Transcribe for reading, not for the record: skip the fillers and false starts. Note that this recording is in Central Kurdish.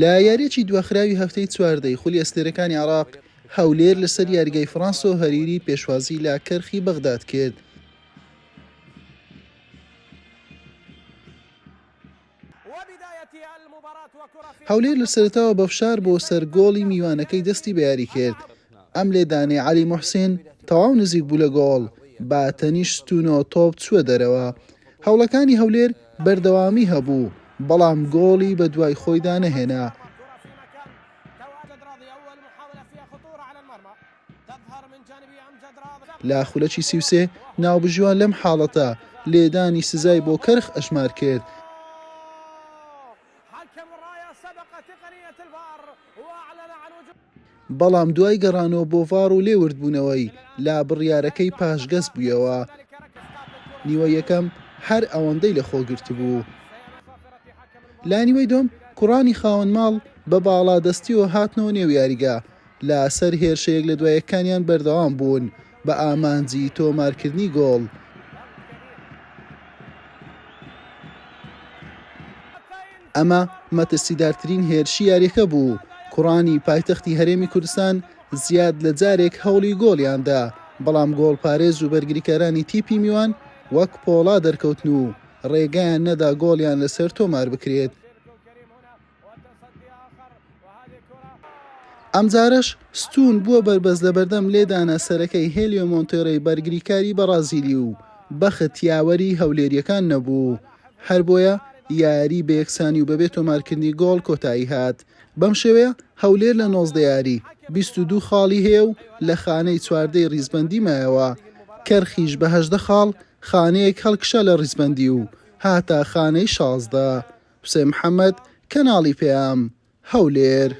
لە یارییەکی دواخراوی هەفتەی چواردەی خولی ئەستێرەکانی عێراق، هەولێر لەسەر یاریگای فڕانسۆ هەریری پێشوازی لە کەرخی بەغداد کرد. هەولێر لە سەرەتاوە بە فشار بۆ سەر گۆڵی میوانەکەی دەستی بە یاری کرد، ئەم لێدانەی عەلی موحسین تەواو نزیک بوو لە گۆڵ، بە تەنیشت ستوونەوە تۆپ چووە دەرەوە. هەوڵەکانی هەولێر بەردەوامی هەبوو، بەڵام گۆڵی بەدوای خۆیدا نەهێنا. لە خولەکی 33 ناوبژیوان لەم حاڵەتە لێدانی سزای بۆ کەرخ ئەژمار کرد. بەڵام دوای گەڕانەوە بۆ ڤاڕ و لێوردبوونەوەی لە بڕیارەکەی پاشگەز بوویەوە. نیوەی یەکەم هەر ئەوەندەی لەخۆگرتبوو. لە نیوەی دووەم کوڕانی خاوەن ماڵ بە باڵادەستیەوە هاتنەوە نێو یاریگا، لە سەر هێرشە یەک لە دوا یەکەکانیان بەردەوام بوون بە ئامانجی تۆمارکردنی گۆڵ. ئەمە مەترسیدارترین هێرشی یاریەکە بوو، کوڕانی پایتەختی هەرێمی کوردستان زیاد لە جارێک هەوڵی گۆڵیان دا، بەڵام گۆڵپارێز و بەرگریکارانی تیپی میوان وەک پۆڵا دەرکەوتن و ڕێگایان نەدا گۆڵیان لەسەر تۆمار بکرێت. ئەمجارەش ستوون بووە بەربەست لەبەردەم لێدانە سەرەکەی هێلیۆ مۆنتێرەی بەرگریکاری بەڕازیلی و بەخت یاوەری هەولێرییەکان نەبوو، هەربۆیە یاری بە یەکسانی و بەبێ تۆمارکردنی گۆڵ کۆتایی هات. بەم شێوەیە هەولێر لە 19 یاری 22 خاڵی هەیە و لە خانەی چواردەی ریزبەندی مایەوە، کەرخیش بە 18 خاڵ خانەیەک هەڵکشا لە ریزبەندی و هاتە خانەی 16. حوسێن محەمەد، کەناڵی پەیام، هەولێر.